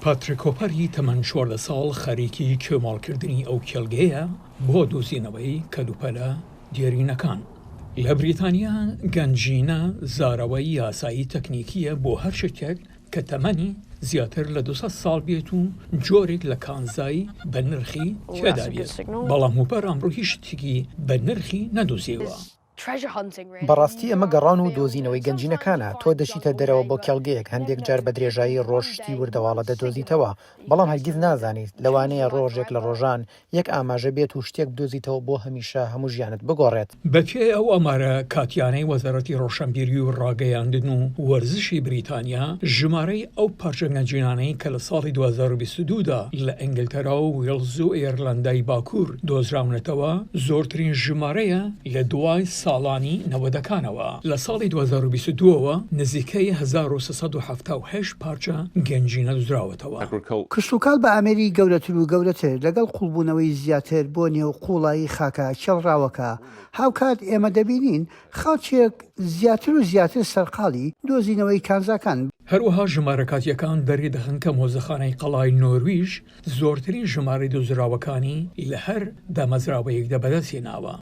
پاتریک هۆپەری تەمەن 14 ساڵ خەریکی کێوماڵکردنی ئەو کێڵگەیە بۆ دۆزینەوەی کەلوپەلە دێرینەکان. لە بریتانیا گەنجینە زاراوەی یاسایی تەکنیکییە بۆ هەر شتێک کە تەمەنی زیاتر لە 200 ساڵ بێت و جۆرێک لە کانزای بە نرخی تێدا بێت، بەڵام هوپەر ئەمڕۆ هیچ شتێکی بە نرخی نەدۆزیەوە. بەڕاستی ئەمە گەڕان و دۆزینەوەی گەنجینەکانە، تۆ دەچیتە دەرەوە بۆ کێڵگەیەک، هەندێک جار بە درێژایی ڕۆژ شتی وردەواڵە دەدۆزیتەوە، بەڵام هەرگیز نازانیت، لەوانەیە ڕۆژێک لە ڕۆژان یەک ئاماژە بێت و شتێک بدۆزیتەوە بۆ هەمیشە هەموو ژیانت بگۆڕێت. بەپێی ئەو ئامارە کاتیانەی وەزارەتی ڕۆشنبیری و ڕاگەیاندن و وەرزشی بریتانیا، ژمارەی ئەو پارچە گەنجینانەی کە لە ساڵی 2022 دا لە ئینگلتەرا و وێڵز و ئێرلەندای باکوور دۆزراونەتەوە، زۆرترین ژمارەیە لە دوای ساڵانی نەوەدەکانەوە. لە ساڵی 2022 ەوە نزیکەی 1378 پارچە گەنجینە دۆزراوەتەوە. کشتوکاڵ بە ئامێری گەورەتر و گەورەتر، لەگەڵ قووڵبوونەوەی زیاتر بۆ نێو قووڵایی خاکە کێڵراوەکە، هاوکات ئێمە دەبینین خەڵکێک زیاتر و زیاتر سەرقاڵی دۆزینەوەی کانزاکان. هەروەها ژمارە کاتییەکان دەریدەخەن کە مۆزەخانەی قەڵای نۆرویژ زۆرترین ژمارەی دۆزراوەکانی لە هەر دامەزراوەیەکدا بەدەستهێناوە.